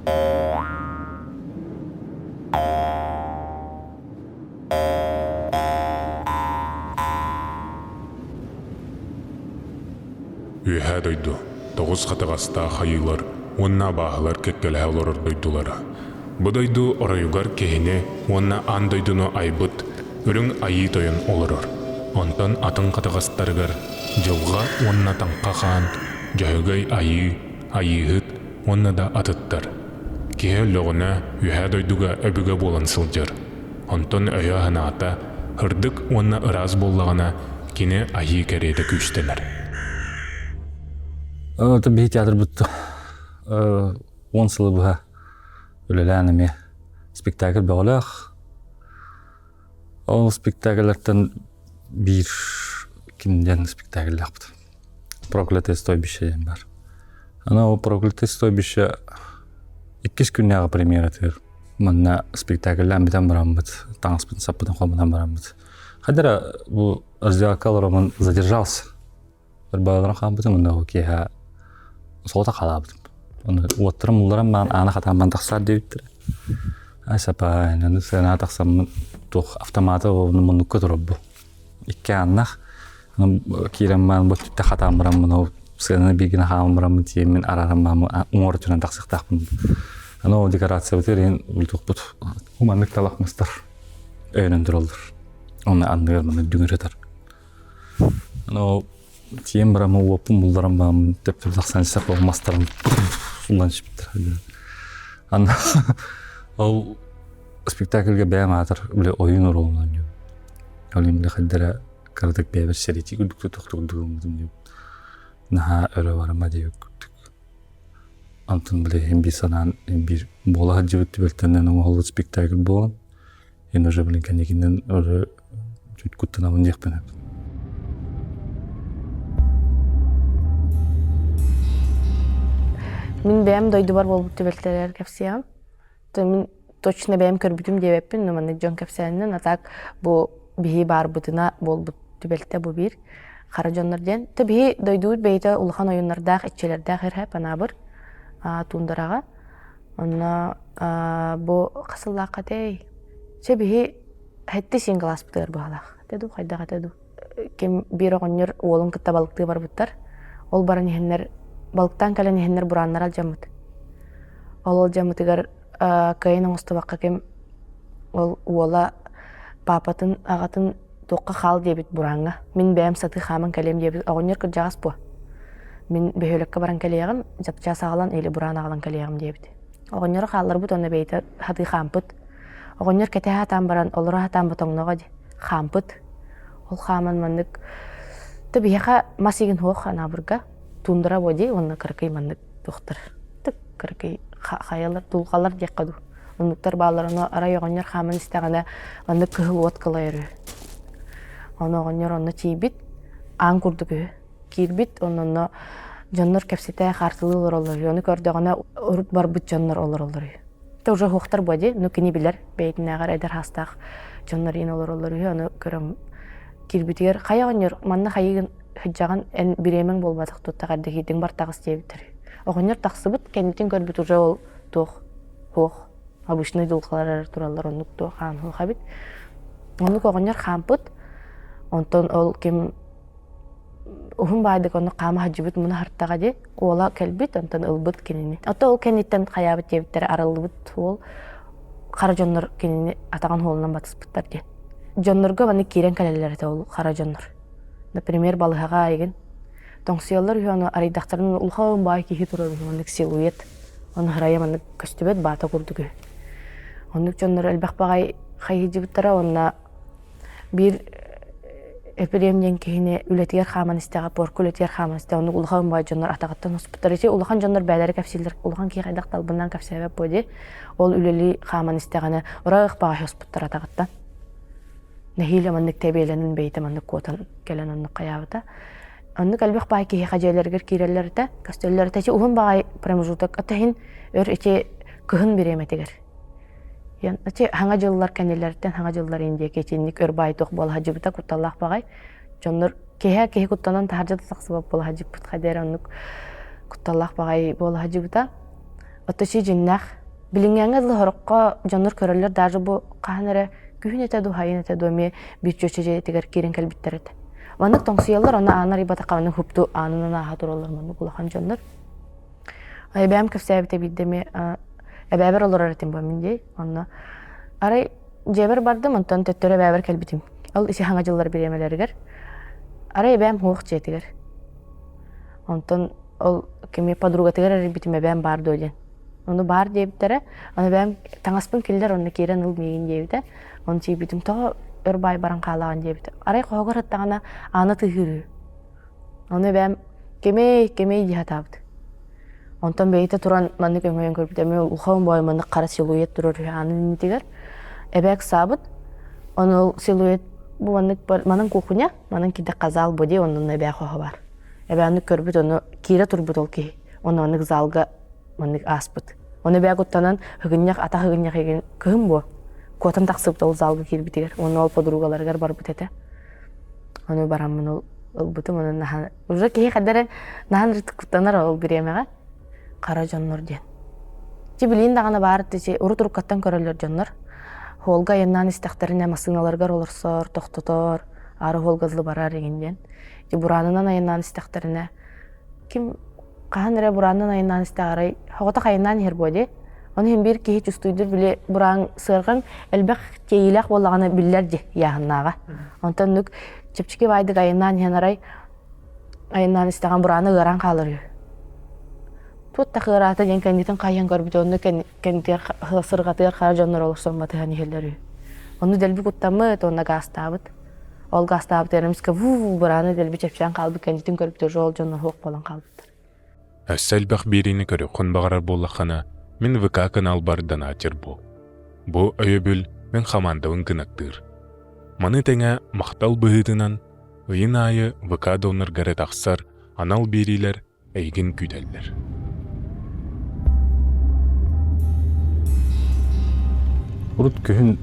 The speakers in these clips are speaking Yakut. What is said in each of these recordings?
Үөһээ дойду, тоҕус хатаҕастаах айыылар уонна абааһылар кэккэлэһэ олорор дойдулара. Бу дойду оройугар киһини уонна аан дойдуну айбыт Үрүҥ Айыы Тойон олорор. Онтон атын хатаҕастарыгар Дьылҕа уонна Таҥха Хаан, Дьөһөгөй Айыы, Айыыһыт уонна да атыттар. Киһи өллөҕүнэ Үөһээ дойдуга өбүгэ буолан сылдьар. Онтон өйө-санаата һырдык уонна ыраас буоллаҕына, кини айыы кэриэтэ күүстэнэр. Биһи театрбыт 10 сылы быһа үлэлээн эмиэ спектакль бөҕөлөөх. Ол спектакльлэртэн биир ким диэн спектакльлаахпыт. Проклятое стойбище диэн бар. Аны ол Проклятое стойбище иккис күннээҕи премьератыгар манна спектакльлаан бүтэн бараммыт, таҥаспытын саппытын хомунан бараммыт. Хадара бу раздевалка роман задержался. Ырбааларын хаампытым уонна ол киэһэ солото халаабытым. Ону уоттарым улларан маан аана хатаан тахсаар диэбиттэрэ. Ай сапаай, аны сыанаҕа тахсаммын туох автомата муннукка турар бу. Икки ааннах киирэн маан бу түттэ хатаан бараммын ол сыананы бииргинэ хааман бараммын тиийэммин арааран маамы уҥуор өттүнэн тахсыахтаахпын. Аны ол декорациябытыгар иһин ултукпут маннык талах мастар өйөнөн тураллар. Онно анныгар маннык дүҥүр ытар. Аны тиийэн бараммын уоппун булларан бааммын төптөрү тахсан истэх ол мастарым суллан түспүттэр. Аны ол спектакльга бэйэм аатар бile ойуун оруолун оонньуубун. Ол иһин бile хайдара кыратык бэйэбэр сэрэтии курдук тохтук гыммытым диэбит. Наһаа өрө барыма диэбит курдук. Онтон бile иһин биир санаан биир буола сылдьыбыт түбэлтэнэн оҥоһуллубут спектакль буолан Эн уже блин кэнникинэн уже чуть куттанабын диэхпин сөп. Мин бэйэм дойдубар буолбут түбэлтэлэр кэпсиэҕим. Мин точно бэйэм көрбүтүм диэбэппин, но маннык дьон кэпсээнинэн, а так бу биһи баарбытына буолбут түбэлтэ бу биир. Хара дьоннор диэн. Тэ биһи дойдубут бэйэтэ улахан ойуннардаах, иччилэрдээх эрэ панаабыр туундараҕа. Онно бу хас сыллаахха этэй? Чэ биһи сэттэ син кылааспытыгар быһалаах. Этэ дуу, хайдах этэ дуу. Ким биир оҕонньор уолун кытта балыктыы барбыттар. Ол баран иһэннэр, балыктаан кэлэн иһэннэр бурааннара алдьаммыт. Ол алдьаммытыгар кыайан оҥостубакка ким ол уола паапатын аҕатын туохха хаал диэбит бурааҥҥа. Мин бэйэм сатыы хааман кэлиэм диэбит оҕонньор кырдьаҕас буо. Мин бөһүөлэккэ баран кэлиэҕим, запчас аҕалан или бураан аҕалан кэлиэҕим диэбит. Оҕонньору хаалларбыт уонна бэйэтэ сатыы хаампыт. Оҕонньор кэтэһэ сатаан баран, олоро сатаан ботоҥноҕо дии хаампыт. Ол хааман маннык то биһиэхэ мас игин суох анаабырга тундра буо дии уонна кыракый маннык туохтар тык кыракый хайалар дулҕалар диэххэ дуу Оннуктар бааллар, ону арай оҕонньор хааман истэҕинэ маннык кыһыл уот кылайар үһү. Ону оҕонньор онно тиийбит, аан курдук үһү. Киирбит, онно дьоннор кэпсэтэ хаартылыы олороллор үһү. Ону көрдөҕүнэ урут барбыт дьоннор олороллор үһү. Это уже уһуохтар буо дии, ну кини билэр, бэйэтинээҕэр эдэр хаастаах дьоннор иин олороллор үһү. Ону көрөн киирбитигэр хайа оҕонньор манна хайыгын сылдьаҕын эн бириэмэҥ буолбатах туттах эрдэ киирдиҥ бар таҕыс диэбиттэр. Оҕонньор тахсыбыт, кэннитин көрбүт уже ол туох суох обычный дулҕалар эрэ тураллар оннук туох хаан суох эбит оннук оҕонньор хаампыт онтон ол ким уһун баайдык оннук хаама сылдьыбыт муна хартаҕа дии уола кэлбит онтон ылбыт кинини ото ол кэнниттэн хайаабыт диэбиттэрэ арыллыбыт уол хара дьоннор кинини атаҕын хуолунан батыспыттар диэн дьоннорго маннык киирэн кэлэллэр этэ ол хара дьоннор например балыһаҕа айгын тоҥсуйаллар үһү ону арыйдахтарын улахан баай киһи турар үһү маннык силуэт Ону харайа маннык көстүбэт баата курдук үһү. Оннук дьоннор элбэх баҕай хайыһдьыбыттара уонна биир Эпириэм диэн киһини үлэтигэр хааман истэҕэ, пуорка үлэтигэр хааман истэҕэ, оннук улахан баай дьоннор атаҕыттан оспуттар. Ити улахан дьоннор бэйэлэрэ кэпсииллэр, улахан киһи хайдах талбыннаан кэпсээбэт буо дии. Ол үлэлии хааман истэҕинэ, ыраах баҕайы оспуттар атаҕыттан. Нэһиилэ маннык тэбиэлэнэн бэйэтэ маннык куотан кэлэн оннук хайаабыта. Оннук элбэх баай киһиэхэ дьиэлэригэр киирэллэр этэ, көстөллөр этэ. Ити уһун баҕай промежуток ата иһин өр ити кыһын бириэмэтигэр. Ити хаҥа дьыллар кэннилэриттэн хаҥа дьыллар индиэки итинник өр баай туох буола сылдьыбыта кутталлаах баҕай. Дьоннор киһи киһи куттанан таһырдьа да тахсыбат буола сылдьыппыт хайда эрэ оннук кутталлаах баҕай буола сылдьыбыта. Ото си дьиннээх. Билиҥҥээҥҥэ дылы сороххо дьоннор көрөллөр даже бу хаһан эрэ күһүн этэ дуу, хайын этэ дуу эмиэ биир чүөчэ дьиэтигэр киирэн кэлбиттэр этэ. Маннык тоҥсуйаллар, ону ааны арыйбатахха маннык хупту аанынан ааһа тураллар маннык улахан дьоннор. Эбээм кэпсээбитэ биирдэ эмиэ эбээбэр олорор этим бу мин дии. Онно арай дьиэбэр бардым, онтон төттөрү эбээбэр кэлбитим. Ол isi хаҥа дьыллар бириэмэлэригэр. Арай эбээм суох дьиэтигэр. Онтон ол кими подругатыгар эрийбитим эбээм баар дуо диэн. Ону баар диэбиттэрэ. Ону эбээм таҥаспын киллэр онно киирэн ыл миигин диэбитэ. Ону тиийбитим тоҕо өр баай баран хаалаҕын диэбитэ. Арай хоһугар сыттаҕына аана тыаһыыр үһү. Ону эбээм кимий, кимий дии сатаабыт. Онтон бэйэтэ туран маннык өҥөйөн көрбүтэ эмиэ улахан баай маннык хара силуэт турар үһү аанын иннитигэр. Эбээ ыксаабыт. Ону ол силуэт бу маннык манан кухня, манан киирдэххэ зал бу дии, онно эбээ хоһо баар. Эбээ оннук көрбүт, ону киирэ турбут ол киһи. Ону маннык залга маннык ааспыт. Ону эбээ куттанан ыгынньах, атах ыгынньах игин кыһын буо. Куотан тахсыбыт ол залга киирбитигэр. Уонна ол подругаларыгар барбыт этэ. Ону бараммын ол ылбытым, ону наһаа уже киһи хайда эрэ наһаа куттанар ол бириэмэҕэ хара дьоннор диэн. Ти билиин даҕаны баар ти урут уруккаттан көрөллөр дьоннор. Холга айаннаан истэхтэринэ массыыналарыгар олорсор, тохтотор, аары холга дылы барар игин диэн. Ти бураанынан айаннаан истэхтэринэ ким хаһан эрэ бураанынан айаннаан истэҕ арай соҕотох айаннаан иһэр буо дии. Ону иһин биир киһи чувствуйдур били бураан сыарҕаҥ элбэх тиэйиилээх буоллаҕына биллэр дии ыйааһыннааҕа. Онтон оннук чэпчэки баайдык айаннаан иһэн арай айаннаан истэҕин бураана ыараан хаалар үһү. Туох ыараата диэн кэннитин хайыһан көрбүтэ онно кэннитигэр сырҕатыгар хара дьоннор олорсон батыһан иһэллэр үһү. Онно дэлби куттаммыт уонна гаастаабыт. Ол гаастаабыт эмискэ вуу бураана дэлби чэпчээн хаалбыт кэннитин көрбүтэ уже ол дьоннор суох буолан хаалбыттар. Өссө элбэх биэриини көрүөххүн баҕарар буоллаххына, мин ВК каналбар донатер буол. Бу өйөбүл мин хамаандабын кынаттыыр. Маны тэҥэ махтал быһыытынан ыйын аайы ВК донорга эрэ тахсар анал биэриилэр эйигин күүтэллэр. Урут күһүн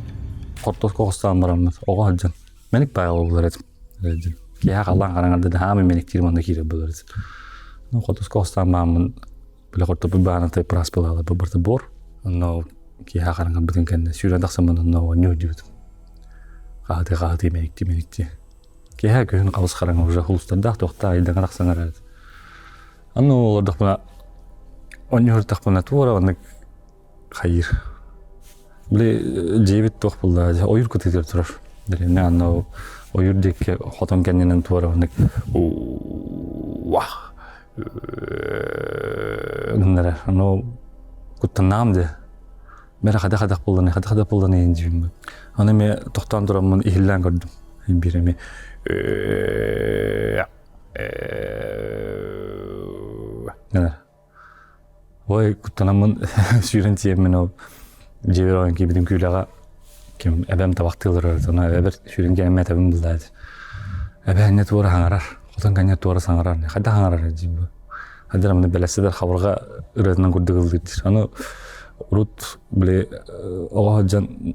хортуоска оҕустаан бараммыт оҕо сылдьан мэник баайа буолар этим. Киэһэ халлаан хараҥарда да хаамый мэниктиир манна киирэр буолар этим. Ну хотуска оҕустаан бааммын бile хортоппут бааната прас буолаалар барыта буор. Онно киэһэ хараҥарбытын кэннэ сүүрэн тахсаммын онно оонньуу сылдьыбытым. Хаһытыы хаһытыы мэниктии мэниктии. Киэһэ күһүн халыс хараҥа уже хулустардаах туохтаах ыйдаҥа тахсан эрэр. Аны олордохпуна оонньуу туора оннук хайыыр. Били дьиэбит туох буолла ойуур кытыытыгар турар. Дэриэбинэ анна ойуур диэки хотон кэннинэн туора оннук уах гыннарар. Ону куттаннаҕым дии. Мэрэ хадах-хадах буолланы, хадах-хадах буолланы иһин дьиибин. Аны эмиэ тохтоон тураммын иһиллээн көрдүм. Биир эмиэ гынар. Ой, куттанаммын сүүрэн тиийэммин ол дьиэбэр ойон киирбитим күүлэҕэ ким эбэм табахтыылар ону эбэбэр сүүрэн кэлэн этэбин буллаат. Эбээ иннэ туора хаҥарар, хотон кэннэ туора саҥарар, хайдах хаҥарар диибин. Хайдах эмэ бэлэсседэр хабырҕа ырыатынан курдук ыллыыр диир. Аны урут били оҕо сылдьан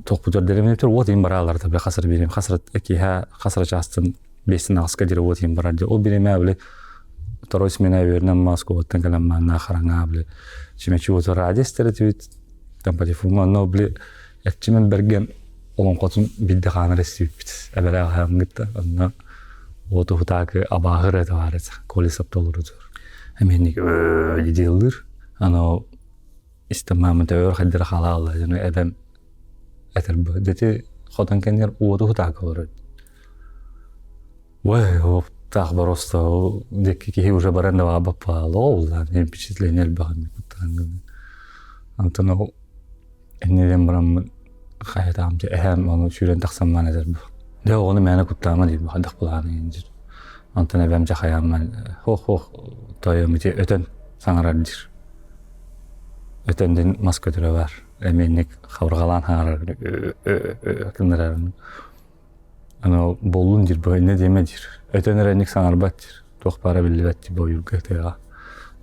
туохпутугар дэриэбинэбитигэр уот иһин барааллар били хас эрэ бириэмэ хас эрэ киэһэ хас эрэ чаастан биэстэн аҕыска диэри уот иһин барар дии. Ол бириэмэ били второй смена үөрэнэн Москваттан кэлэн манна хараҥа били чүмэчи уоту радио истэр этибит там по телефоҥҥа онно били Эрчимэн Бэргэн олоҥхотун биирдэ хаанар истибиппит эбэлээх аһаан кытта онно уоту хутаакы абааһы ырыата баар этэ Колесов толорутугар эмиэнник дии ыллыыр аны истэн маамын төбөр хайдара халаалла дьону эбэм этэр бу дети хотон кэннигэр уоту хутаакы олорор Ой, таах просто ол диэки киһи уже баран да баҕарбаппаал ол впечатление элбэҕин куттаан Антон ол иннинэн бараммын хайатаам дьэ эһээм ону сүүрэн тахсаммаан этэр бу. Дьэ оҕону мээнэ куттаама диир хайдах былааны диир. Онтон эбэм дьэ хайаамман хоох-хоох тойом ити өтөн саҥарар диир. Өтөн дин мас көтөрө бар. Эмиэнник хабырҕалаан саҥарар гыннарар. Аны буоллун диир, бу иннэ диэмэ диир. Өтөн эрэ инник саҥарбат диир. Туох баара биллибэт диир бу ойуурга тыаҕа.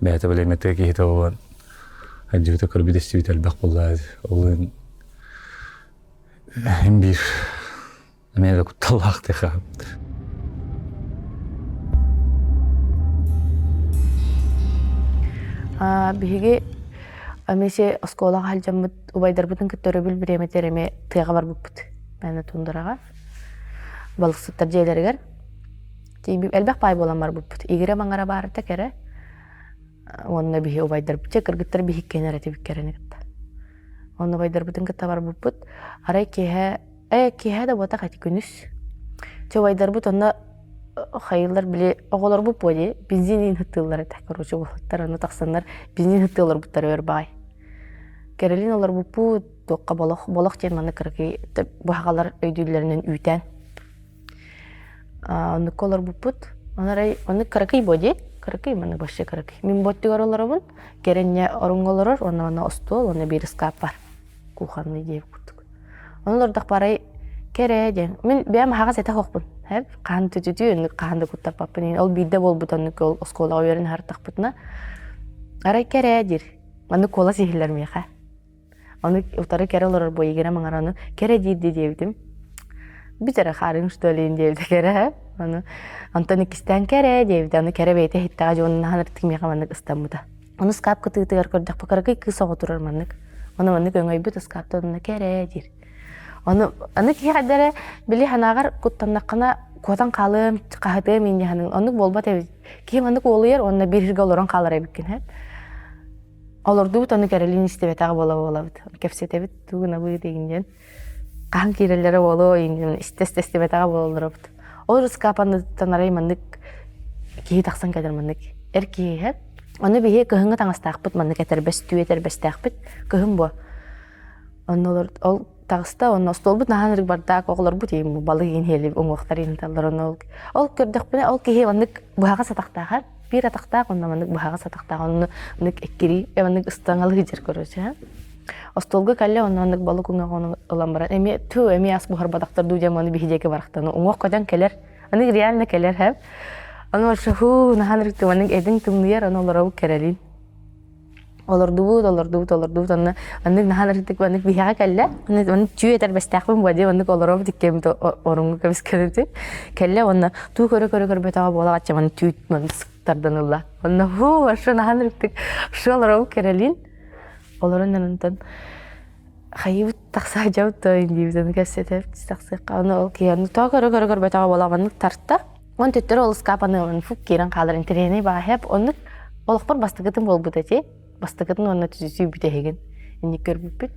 Бэйэтэ билиҥҥэ тыа киһитэ буолан сылдьыбыта көрбүт истибит элбэх буолла Ол иһин иһин биир эмиэ да кутталлаах тыаха. Биһиги Эмиэ оскуолаҕа сылдьаммыт убайдарбытын кытта өрөбүл бириэмэтигэр эмиэ тыаҕа барбыппыт. Мээнэ туундараҕа. Балыксыттар дьиэлэригэр. Тиийбип элбэх баай буолан барбыппыт. Игирэ маҥара баарыта кэрэ. Уонна биһи убайдарбыт чэ кыргыттар биһиккэнэ эрэ этибит кэрэни кытта. Онно убайдарбытын кытта барбыппыт. Арай киэһэ Ээ, киэһэ да буотах ити күнүс. Чэ убайдарбыт онно хайыылар били оҕолорбут буо дии бензин иин ыттыыллар этэ короче уолаттар ону тахсаннар бензин ыттыы олорбуттара өр баҕай. Кэрэлин олорбуппут туохха болох болох диэн маннык кыракый быһаҕалар өйдүүллэринэн үүтээн. Оннукка олорбуппут. Ону арай оннук кыракый буо дии кыракый маннык вообще кыракый. Мин бу өттүгэр олоробун кэрэнньэ оруҥҥа олорор уонна манна остуол уонна биир ыскаап бар. Кухонный диэбит курдук. Ону олордохпо арай кэрэ диэн. Мин бэйэм аһаҕас этэ суохпун. Хаһан түтүтүү оннук хаһан да куттаппаппын. Ол биирдэ буолбут оннук ол оскуолаҕа үөрэн аһартахпытына арай кэрэ диир. Маннык куолас иһиллэр миэхэ. Ону утары кэрэ олорор буо игирэ маҥара ону кэрэ диирди диэбитим. Бүт эрэ хаарыҥ что ли диэбитэ кэрэ. Ону онтон иккистээн кэрэ диэбитэ. Аны кэрэ бэйэтэ иһиттэҕэ дьонун наһан ырытык миэхэ маннык ыстаммыта. Ону ыскаап кытыытыгар көрдөхпө кыракый кыыс оҕо турар маннык. Ону маннык өҥөйбүт ыскааптан онно кэрэ диир. Ону аны киһи хайда эрэ били санааҕар куттаннаххына куотан хаалыам, хаһытыам инньэ саныыр. Оннук буолбат эбит. Киһи маннык уолуйар уонна биир сиргэ олорон хаалар эбиккин һэ. Олордубут ону кэрэлиин истибэтэҕэ буола-буолабыт. Кэпсэтэбит тугу гынабыт игин диэн. Хаһан киирэллэрэ буолуо игин истэ истибэтэҕэ буола олоробут. Ол ыскаап анныттан арай маннык киһи тахсан кэлэр маннык эр киһи Ону биһи кыһыҥҥы таҥастаахпыт маннык этэрбэс түү этэрбэстээхпит кыһын буо. Онно олор ол таҕыста онно остуолбут наһаа ынырык бардаак оҕолорбут иин балык иин иһэлип уҥуохтар иинталлар ону ол, ол көрдөхпүнэ ол киһи маннык быһаҕас атахтаах биир атахтаах онно маннык быһаҕас атахтаах онно маннык эккирии маннык ыстаҥалыы дьэр короче Остуолга кэллэ онно оннук балык уҥуоҕун ылан баран эмиэ ту эмиэ ас буһарбатахтар дуу диэн ону биһи диэки барахтан уҥуох көтөн кэлэр аны реально кэлэр һэп ону вообще хуу наһаа ынырык маннык этиҥ тымныйар ону олоробут кэрэлиин олордубут олордубут олордубут онно оннук наһаа ынырыктык маннык биһиэхэ кэллэ онно түү этэрбэстээхпин буо дии оннук олоробут иккиэммит оруҥҥа көбүскэнэбит кэллэ уонна туу көрө көрө көрбөтөҕө буолаҕачча маннык түүт маннык тардан ылла онно хуу вообще наһаа ынырыктык шы олоробут кэрэлиин Олорон онтон хайыыбыт тахса сылдьабыт дуо диибит кэпсэтэбит тахсыахха ону ол киһи тоҕо көрө көрө көрбөтөҕө буола маннык тарта он төттөрү ол ыскаапаны фук киирэн хаалар интэриэһинэй баҕаһыап оннук олохпор бастакытын буолбут эти бастакытын уонна түзүсүү бүтэһигин инник көрбүппүт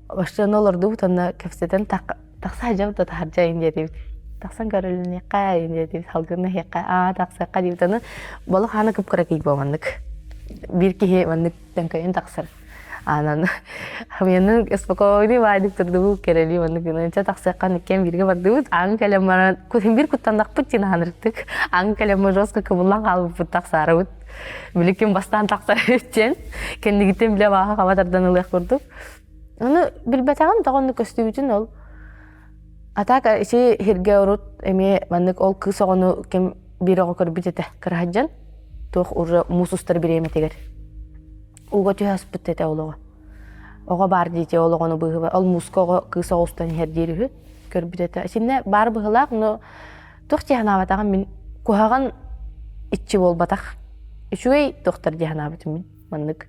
вообще ону олордубут онно кэпсэтэн тахса сылдьабыт да таһырдьа ин диэтибит тахсан көрүлүнүөххэ ин диэтибит салгын иһиэххэ аа тахсыахха диэбит аны болох аана кып-кыра кий маннык биир киһи маннык төҥкөйөн тахсар аанан хамыйанын спокойный баайдык турдубут кэрэлии маннык гынан чэ тахсыахха иккиэн бииргэ бардыбыт аан кэлэн баран биир куттаннахпыт дии наһанырыктык аан кэлэн жестко кыбыллан хаалбыппыт тахсаарыбыт били ким бастаан тахсар диэн кэннигиттэн билэ бааха хаба тардан ылыах курдук Ону билбэтэҕим тоҕо оннук көстүбүтүн ол. А так ити сиргэ урут эмиэ маннык ол кыыс оҕону ким биир оҕо көрбүт этэ кыраһадьан туох уже муус устар бириэмэтигэр ууга түһэ аспыт этэ ол оҕо. Оҕо баар диэти ол оҕону быыһыба ол мууска оҕо кыыс оҕо устан иһэр диир үһү көрбүт этэ. Итиннэ баар быһыылаах, но туох дии санаабатаҕым мин куһаҕан иччи буолбатах. Үчүгэй туохтар дии санаабытым мин. Маннык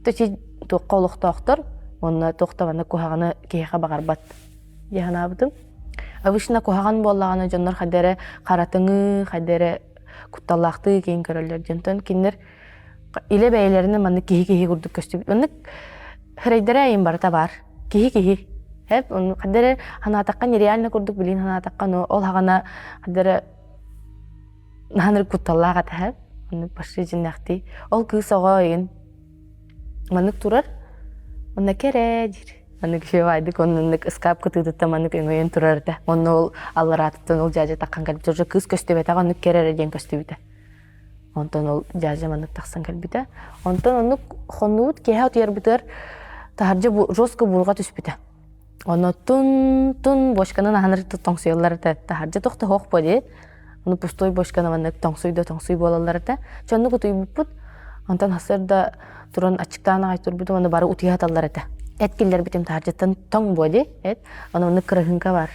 төчи туохха олохтоохтор уонна туох да маннык куһаҕаны киһиэхэ баҕарбат дии санаабытым. Обычно куһаҕан буоллаҕына дьоннор хайда эрэ харатыҥыы, хайда эрэ кутталлаахтыы киин көрөллөр дьонтон кинилэр илэ бэйэлэринэн маннык киһи-киһи курдук көстүбүт. Маннык хрэйдэрэ айын барыта баар. Киһи-киһи. Хэп, хайда эрэ санаатахха нереально курдук билин санаатахха, но ол хаҕана хайда эрэ Наһаа кутталлаах этэ Оннук почти дьиннээхтии. Ол кыыс оҕо ыйын маннык турар, онно кэрэ диир. Маннык үчүгэйдик оннук ыскаап кытыытыттан маннык өҥөйөн турар этэ. Онно ол аллараатыттан ол дьаадьа таххан кэлбитэ. Уже кыыс көстүбэтэҕэ оннук кэрэ эрэ диэн көстүбүтэ. Онтон ол дьаадьа маннык тахсан кэлбитэ. Онтон оннук хоннубут киэһэ утуйарбытыгар таһырдьа жестко буурҕа түспүтэ. Онно тун тун бочканан аһанар тоҥсуйаллар этэ. Таһырдьа тохтоһуох буо дии. Ону пустой бочканы маннык тоҥсуй да тоҥсуй буолаллар этэ. Чоннук утуйбуппут. Онтон сарсыарда туран аччыктаан аҕай турбутум аны бары утуйа сыталлар этэ. Эт киллэрбитим таһырдьаттан тоҥ буо дии эт. Ону оннук кыраһыыҥка бар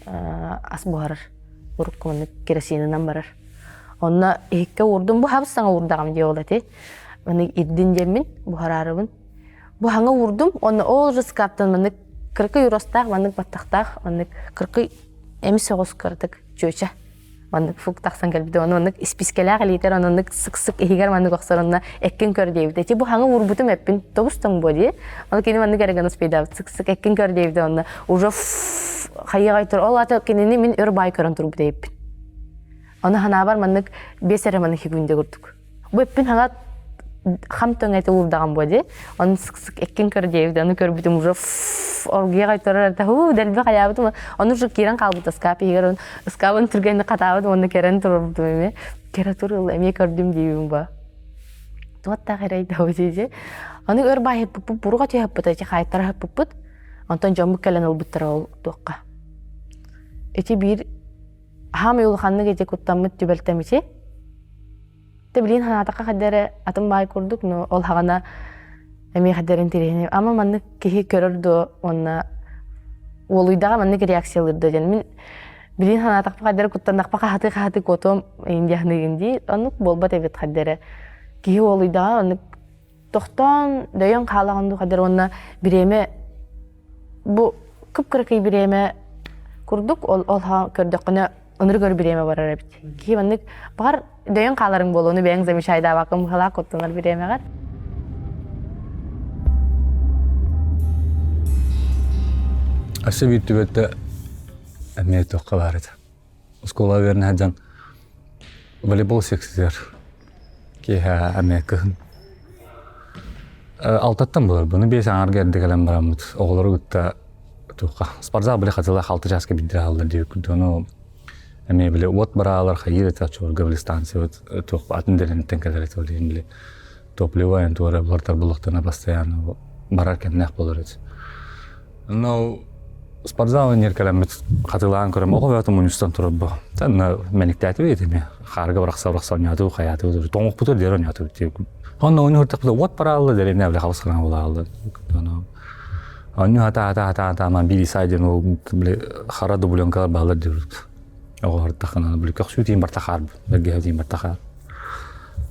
ас буһарар. Урукку маннык керосинынан барар. Онно иһиккэ уурдум. Бу хабыс саҥа уурдаҕым дии ол эти. Маннык ирдин диэммин буһараарыбын. Бу хаҥа уурдум, онно ол же ыскааптан маннык кыракый урастаах, маннык баттахтаах, маннык кыракый эмис соҕус кыратык чүөчэ маннык фук тахсан кэлбитэ ону маннык испискэлээх илиитэр оннук сык-сык иһигэр маннык охсор онно эккин көр диэбитэ ити бу хаҥа уурбутум эппин тобус тоҥ буо дии ол кини маннык эрэ гына успейдаабыт сык-сык эккин көр диэбитэ онно уже хайыаҕай тур ол ата кинини мин өр баай көрөн турбут эбиппин ону ханаабар маннык биэс эрэ маннык секунда курдук Бу эппин хаҥа хам төҥөтө уурдаҕым буо дии. Ону сык-сык эккин көр диэбит, ону көрбүтүм уже оргуйа турар этэ, һуу дэлби хайаабытым. Ону уже киирэн хаалбыт ыскаап иһигэр, ыскаабын түргэнник хатаабыт уонна кэрэн турарбытым эмиэ. Кэрэ тур ылла, эмиэ көрдүм диибин ба. Туоттаах эрэй да дии. Ону өр баайыппыппыт, буруга түһэппит, эти хаайтара хаппыппыт. Онтон дьоммут кэлэн ылбыттара ол туохха. Ити биир хаамай улаханнык ити куттаммыт түбэлтэм ити. Тэ билигин санаатахха хайда эрэ атын баай курдук, но ол хаҕана эмиэ хайда эрэ интэриэһинэй. Ама маннык киһи көрөр дуо уонна уолуйдаҕа маннык реакциялыыр дуо диэн. Мин билигин санаатахпа хайда эрэ куттаннахпа хаһатыы-хаһатыы куотуом индианыгын дии. Оннук буолбат эбит хайда эрэ. Киһи уолуйдаҕа оннук тохтоон дөйөн хаалаҕын дуу хайда эрэ уонна бириэмэ Бу кып-кыракый бириэмэ курдук ол ол көрдөххүнэ ынырык өр бириэмэ барар эбит. Киһи маннык баҕар дөйөн хааларыҥ буолуо, ону бэйэҥ замечайдаабаккын быһалаах куттанар бириэмэҕэр. Өссө биир түбэлтэ эмиэ туохха баар этэ. Оскуола үөрэнэ сылдьан волейбол секциятыгар киэһэ эмиэ кыһын алтаттан буолар буну биэс аҥарга эрдэ кэлэн бараммыт оҕолору кытта туохха спортзал били хатылаах алта чааска биирдэ аһаллар диэбит курдук ону эмиэ били уот бараалар хайыыр этэ оччолорго били станциябыт туох атын дэриэбинэттэн кэлэр этэ ол иһин били топливо туора булартар буллахтарына постоянно барар кэмнээх буолар этэ Но спортзал иннигэр кэлэммит хатылаан көрөм оҕо бөҕөтө мунньустан турар бу. Танна мэниктээтибит итими. Хаарга бырахса бырахса оонньоотубут хайаатыбыт тоҥокпутугар диэри оонньоотубут диэбит. Онно оонньуу сыртахпыта уот бараалла дэриэбинэ били хабыс хараҥа буолаалла. Оонньуу хата хата хата хата ман биир Исай диэн ол били хара дубленкалар бааллар диэбит. Оҕо сыртаххына били көхсүү тиин барта хаар бэргэһэ тиин барта хаар.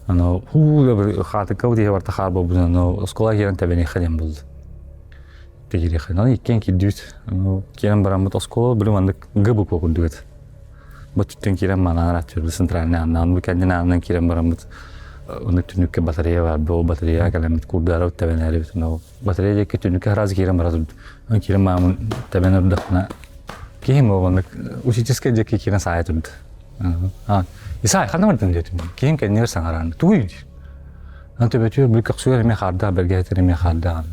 Аны хуу хаатыкка тиһэ барта хаар буолбут аны оскуола киирэн тэбэниэххэ диэн булду. Тигириэххэ. Иккиэн киирдибит. Киирэн бараммыт оскуола били маннык Г буква курдук этэ. Бу түттэн киирэн манаан ааттыырбыт центральный ааннаан бу кэннин аанынан киирэн бараммыт оннук түннүккэ батарея баар ол батареяҕа кэлэммит курдаары тэбэнээрибит ол батарея диэки түннүккэ сразу киирэн бара турбут киирэн маамын тэбэн турдахпына киһим ол оннук учительскай диэки киирэн саайа турда Исай ханна бардын диэтим киһим кэннигэр саҥаран тугуй диир төбөтүгэр били көхсүгэр эмиэ хаардаах бэргэһэтэр эмиэ хаардаах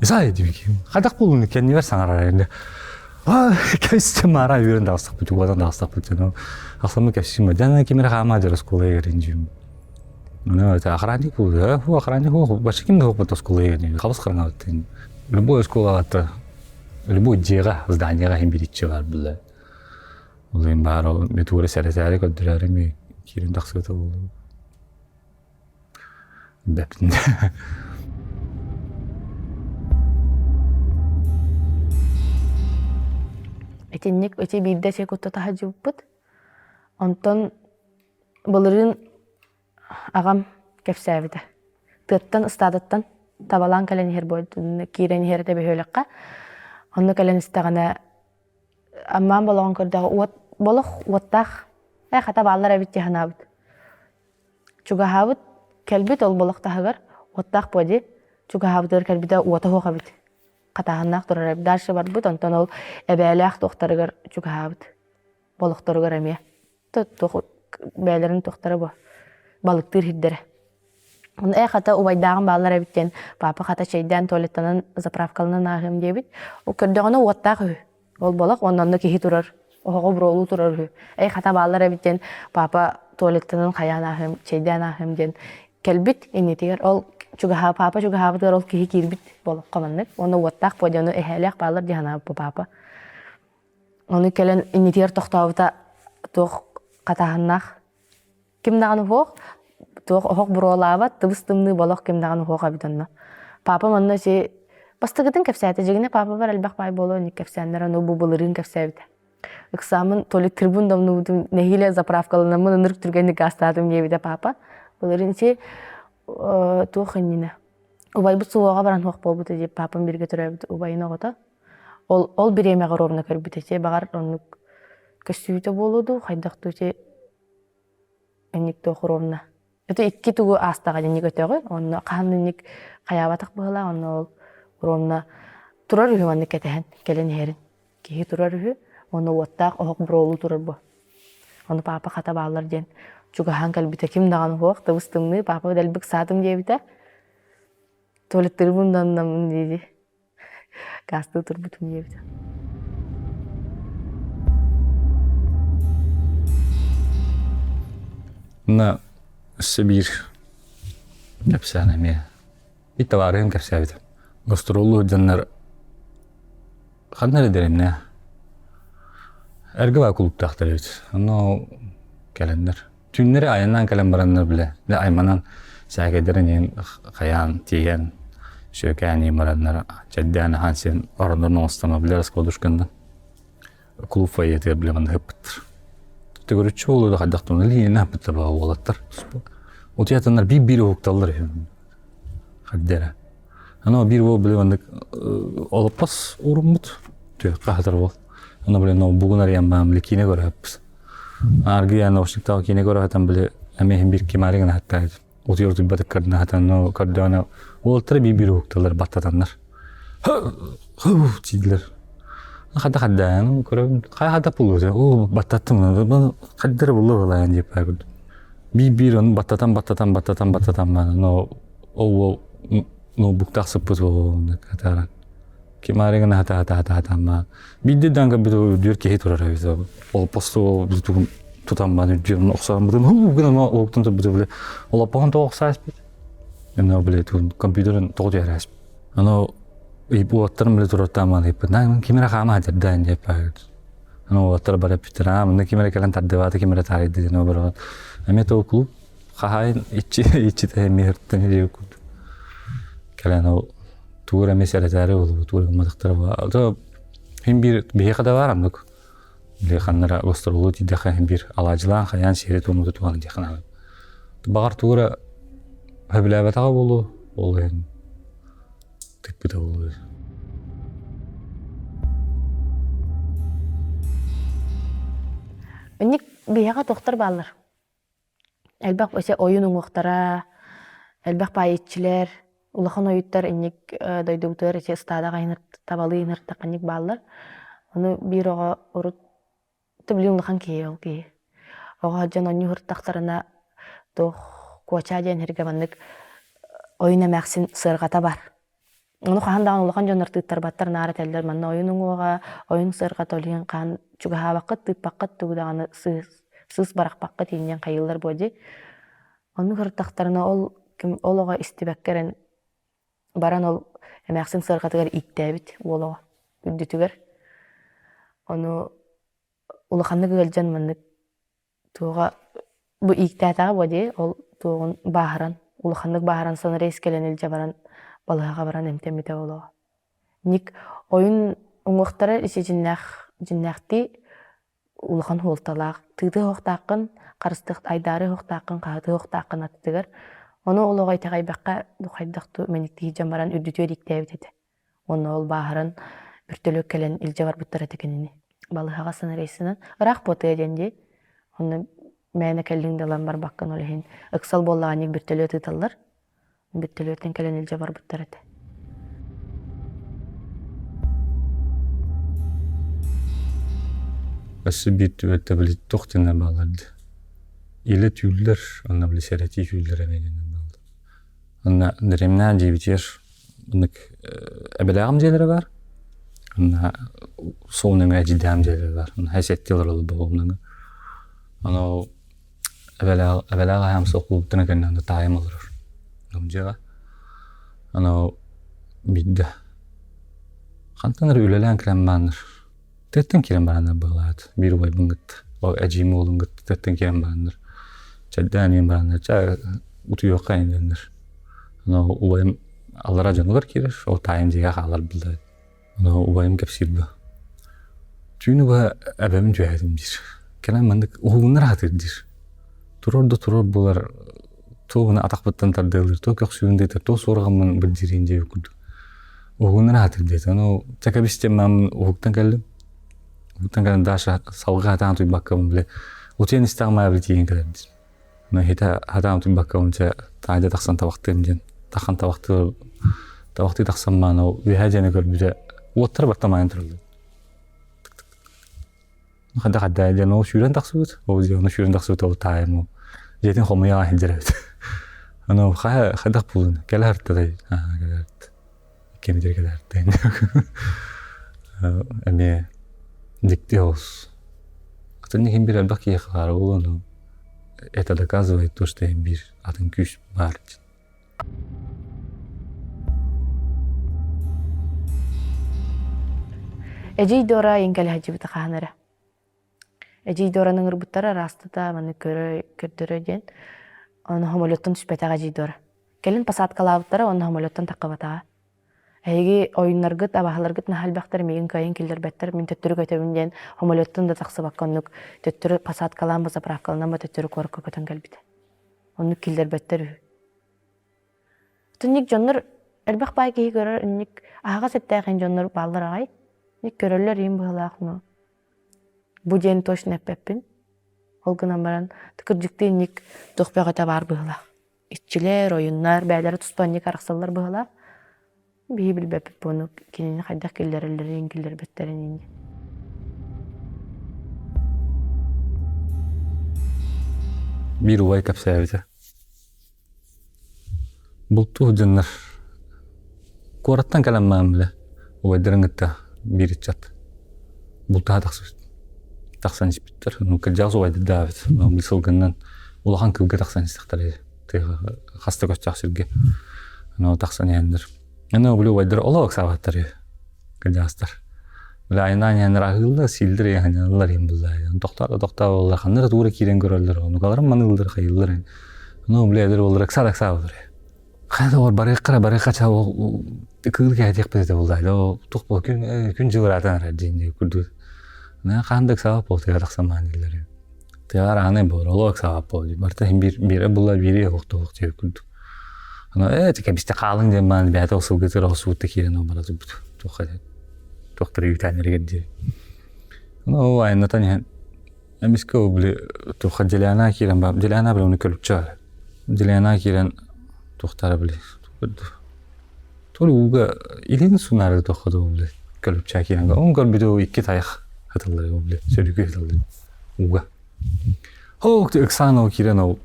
Исай диэбиким. Хайдах буолуну кэннибэр саҥарар инде. А кэстем мара үөрэн даҕыстахпыт, угадан даҕыстахпыт дьоно. Ахсаммы кэпсиим. Дьана кимер хаама дьар оскуола эгерин дьүүм. Ну, это охранник был, ху охранник ху, вообще ким да ху оскуола эгерин, хабыс хараҥабыт. Любой оскуола это любой дьиэҕэ, зданиеҕа иһин биириччи бар булла. Ол иһин баар ол метура сэрэтээри көрдөрөөрү ми киирин тахсыбыта буолуо. Бэппин. Итинник ити биирдэ сир кутта таһадьыбыппыт. Онтон былырыын аҕам кэпсээбитэ. Тыаттан, ыстаадаттан табалаан кэлэн иһэр буолбут, киирэн иһэр этэ бөһүөлэккэ. Онно кэлэн истэҕинэ Аммаан болоҕун көрдөҕө уот болох уоттаах ээ хата бааллар эбит дии санаабыт. Чугаһаабыт, кэлбит ол болох таһыгар уоттаах буо дии. Чугаһаабытыгар кэлбитэ уота суох эбит. Хатааһыннаах турар эбит. Дальше барбыт, онтон ол эбээлээх туохтарыгар чугаһаабыт. Болохторугар эмиэ. Туох бэйэлэрин туохтара бу балыктыыр сирдэрэ. Ээ хата убайдааҕым бааллар эбит диэн папа хата чэйдээн туалеттанан заправкаланан ааһыам диэбит. Ол көрдөҕүнэ уоттаах үһү. Ол болох уонна онно киһи турар, оһоҕо буруолуу турар үһү. Эй хата бааллар эбит диэн папа туалеттанан хайаан ааһыам, чэйдээн ааһыам диэн кэлбит иннитигэр ол чугаһаа папа чугаһаабытыгар ол киһи киирбит болоххо маннык. Уонна уоттаах буо диэн ону эһээлээх бааллар дии санаабыппа папа. Ону кэлэн иннитигэр тохтообута туох хатааһыннаах Ким даҕаны уһуох, туох оһох буруолаабат, тыбыс-тымныы болох ким даҕаны уһуох эбит онно. Папам онно си бастакытын кэпсээтэ, дьигинэ папабар элбэх баай буолуо инник кэпсээннэр ону бу былырыын кэпсээбитэ. Ыксааммын туалеттырбын домнубутум, нэһиилэ заправкаланаммын ынырык түргэнник гаастаатым диэбитэ папа. Былырыын си туох иннинэ убайбыт суоҕа баран суох буолбута дии папам бииргэ төрөөбүт убайын оҕото. Ол ол бириэмэҕэ ровно көрбүт этэ баҕар оннук көстүүтэ буолуо дуу хайдах дуу ити инник туох ровно. Это икки тугу аастаҕа инник өтөҕү онно хаһан инник хайаабатах быһыылаах онно ол ровно турар үһү маннык кэтэһэн кэлэн иһэрин. Киһи турар үһү уонна уоттаах оһох буруолуу турар буо. Ону паапа хата бааллар диэн чугаһаан кэлбитэ ким даҕаны суох тыбыс тымныы паапа дэлби ыксаатым диэбитэ. Туалеттыырбын да онноммун дии-дии гаастыы турбутум диэбитэ. Мына өссө биир кэпсээн эмиэ. Биир табаарыһым кэпсээбитэ. Гастроллуу сылдьаннар Ханна эрэ дэриэбинэ эргэ баар кулууптаахтар эбит. Онно кэлэннэр. Түүннэри айаннаан кэлэн бараннар бile дьэ айманан сээкэйдэрин иһин хайаан тиийэн сүөкээн иһин бараннар чэйдээн аһаан сиэн ороннорун оҥостон бile раскладушканнан клуб фойетыгар бile манна ыппыттар. Төгүрүччү буолуо да хайдах тугун илиинэн ыппыттар баҕа уолаттар. Утуйатаннар биир-биир уһукталлар үһү. Хадда эрэ. Аны биир уол били маннык олоппос ууруммут түөххэ хатар уол. Аны били ноутбугун арыйан баан били киинэ көрөһөппүт. Аргыйан наушниктаах киинэ көрөһөтөн били эмиэ иһин биир кимари гына хаттаабыт. Утуйар утуйбатык көрдүнэ хатан но көрдөөнө уолтара биир-биир уһукталар баттатаннар. Дииллэр. Хадда хаддаан көрөбүн хайа хадда булуо оо баттаттым хаддара булуо балаан диэп курдук. Биир-биир ону баттатан баттатан баттатан баттатан баран ол уол ноутбуктаах сыппыт буолуо хатааран кимаары гына хата хата хата хатаан биирдэ даан көрбүт үрдүөр киһи турар эбит ол посту тугун тутан баран үрдүөр охсоон хуу гынан уоктан турбут били олоппоһун тоҕо охсааспыт эмне били тугун компьютерын тоҕо түһэрээспит аны уоттарым били турартаан маан ыйыппыт ким эрэ хаама хатырдаан диэп Аны уолаттар бары эппиттэр, аа мында ким эрэ кэлэн тардыбаата, ким эрэ таарыйда диэн оборон. Эмиэ то клуб хаһаайын иччи иччитэ эмиэ ыртан диэбит курдук. Кэлэн ол тугу эрэ эмиэ сэрэтээри буолбут, тугу эрэ гымматахтара буолла. То хин биир биһиэхэ да баар оннук. Били ханнара гастролу тиийдэххэ хин биир алаадьылаан хайаан сиэри туоммуту туһан диэххэ наада. Баҕар тугу эрэ сөбүлээбэтэҕэ буолуо, ол иһин тыкпыта буолуо. Инник биһиэхэ тохтор бааллар. Элбэх өсө ойун уҥуохтара, элбэх паайыччылар, улахан ойуттар инник дойдубутугар ити ыстаадаҕа табалыы ыҥыртахханньык бааллар. Ону биир оҕо урут Билигин улахан киһи ол киһи. Оҕо сылдьан оонньуу сырыттахтарына туох Куочаа диэн сиргэ маннык ойун эмээхсин сыарҕата бар. Ону хаһан даҕаны улахан дьоннор тыыттарбаттар, наар этэллэр манна ойун уҥуоҕа, ойун сыарҕата ол иһин хаһан чугаһаабаккыт, тыыппаккыт, тугу даҕаны сыыс, сыыс барахпаккыт иинньэн хайыыллар буо дии. Оннук сырыттахтарына ол ким ол оҕо истибэккэ эрэн баран ол эмээхсин сыарҕатыгар ииктээбит уол оҕо үрдүтүгэр. Ону улаханнык ыалдьан маннык туоҕа бу ииктээтэҕэ буо дии ол туоҕун бааһыран улаханнык бааһыран санрейс кэлэн илдьэ баран балыыһаҕа баран эмтэммитэ ол оҕо. Ник ойун уҥуохтара ити дьиннээх дьиннээхтии улахан суолталаах тыытыа суохтааххын, харыстыах айдаарыа суохтааххын, хаһытыа суохтааххын аттыгар. Ону ол оҕо итэҕэйбэххэ хайдах дуу мэниктии сылдьан баран үрдүтүөр ииктээбит этэ. Уонна ол бааһыран бөртөлүөт кэлэн илдьэ барбыттар этэ кинини. Балыыһаҕа санарейсынан ыраах буотуйа диэн дии. Онно мээнэ кэллиҥ да ылан барбаккын ол иһин ыксал буоллаҕа бөртөлүөт ыыталлар. Бөртөлүөттэн кэлэн илдьэ барбыттар этэ. Өссө биир түбэлтэ били туох диэннэр бааллар дии. Илэ түүллэр, онно били сэрэтии түүллэр эмиэ диэннэр бааллар. Онно дэриэбинэҕэ дьиэбитигэр оннук эбэлээҕим дьиэлэрэ баар. Онно суол нөҥүө эдьиийдээҕим дьиэлэрэ баар. Онно сэттиэ олороллор буолуо Ону ол эбэлээх эбэлээх аһаам суох кулууптан кэннэ онно таайым олорор. Дьиэҕэ. Ону биирдэ хантан эрэ үлэлээн кэлэн бааннар. Тыаттан киирэн бараннар быһалаат. Биир убайбын кытта, ол эдьиийим уолун кытта тыаттан киирэн бараннар. Чэйдээн иһэн бараннар, чэ утуйуохха инниннэр. Ону убайым аллара дьонугар киирэр, ол таайым дьиэҕэ хаалар биллэ. Ону убайым кэпсиир дуо? Түүнү быһа эбэбин түһээтим диир. Кэлэн маннык уһугуннар аһатыыр диир. Турар да турар буолар. Туох атахпыттан тардыалыыр, туох көхсүбүн тыытар, туох суорҕаммын бырдьыырын диэбит курдук. Уһугуннара сатыыр диэтэ. Ону чэ кэбис диэн маамын уһуктан кэллим. Уһуктан кэлэн Даша салгыы сатаан утуйбаккабын били утуйан истэҕим аайы били тиийэн кэлэр диир. Ону иһитэ сатаан утуйбаккабын чэ таһырдьа тахсан табахтыам диэн. Тахан табахтыы табахтыы тахсан маан ол үөһээ дьиэни көрбүтэ уоттара барта маайан тураллар. Хайдах хайда диэн ол сүүрэн тахсыбыт. Ол дьиэ ону сүүрэн тахсыбыт ол таайым ол дьиэтин хомуйа сылдьар эбит. Аны хайа хайдах буолун кэлэ сыртта аа кэлэ сыртта. Кэмитэр кэлэ сыртта. Эмиэ дьикти олус. Атын иһин бир элбэх киһи хаара буолуон это доказывает то, что иһин бир атын күүс баар. Эдьиий Дора айын кэлэ сылдьыбыта хаһан эрэ. Эдьиий Дораны ыҥырбыттара араастата маны көрө көрдөрө диэн. Ону самолеттан түспэтэх Эдьиий Дора. Кэлин посадкалаабыттара уонна самолеттан таххыбатаҕа. Эһиги ойуннаргыт, абаһаларгыт наһаа элбэхтэр, миигин кыайан киллэрбэттэр, мин төттөрү көтөбүн диэн самолеттан да тахсыбакка оннук төттөрү посадкалаан, заправкаланан ба төттөрү куоракка көтөн кэлбитэ. Оннук киллэрбэттэр үһү. Итинник дьоннор элбэх баай киһи көрөр инник аһаҕас эттээх ин дьоннор бааллар аҕай. Ник көрөллөр иин быһыылаах но бу диэн точно эппэппин. Ол гынан баран кырдьыктыы инник туох бөҕөтө баар быһыылаах. Иччилэр, ойуннар бэйэлэрэ туспа инник арахсаллар быһыылаах. Биһи билбэппит буону кинини хайдах киллэрэллэрин, киллэрбэттэрин инньэ. Биир убай кэпсээбитэ. Бултуу сылдьаннар куораттан кэлэн баран бile убайдарын кытта биир ыччат бултаһа тахсыбыт. Тахсан испиттэр. Ну кырдьаҕас убайдардаабыт. Бу сылгыннан улахан кыылга тахсан истэхтэрэ тыаҕа хаста көстөөх сиргэ. Аны тахсан иһэннэр. Аны били убайдар олох ыксаабаттар үһү. Кырдьаҕастар. Били айнаан иһэннэр аһыыллар, сииллэр иһэннэр иһин буллаа. Тохтоо да тохтоо буоллар, ханна да туура киирэн көрөллөр, онугаларын маныыллар, хайыыллар. Ну, били эдэр уоллар ыксаа да ыксаа буолар. Хайа да барыахха барыахха кыыл кэһэтиэхпит этэ буллаа. Туох буол күн күн дьыл ыраатан эрэр диэн курдук. Хаан да ыксаабат буол тыа тахсан маан дииллэр. Тыаҕар аанай буолар, олох ыксаабат буол дии. Барыта иһин биир биирэ булла биири олохтоох диэбит курдук. Аны ээ кэбистэ хаалыҥ диэн баран бэйэтэ ол сылгытыгар ол суутта киирэн ол бара турбут. Туохха туохтара үүтээннэригэр диэри. Аны ол айаннатан иһэн эмискэ ол били туохха Деляна киирэн бар Деляна били ону көрүччү баар. Деляна киирэн туохтара били Тур ууга илин сунаары туохха да били көрүччү киирэн он көрбүтэ икки тайах хатыллар били сөрүкү хатыллар ууга. Ок ыксаан ол киирэн ол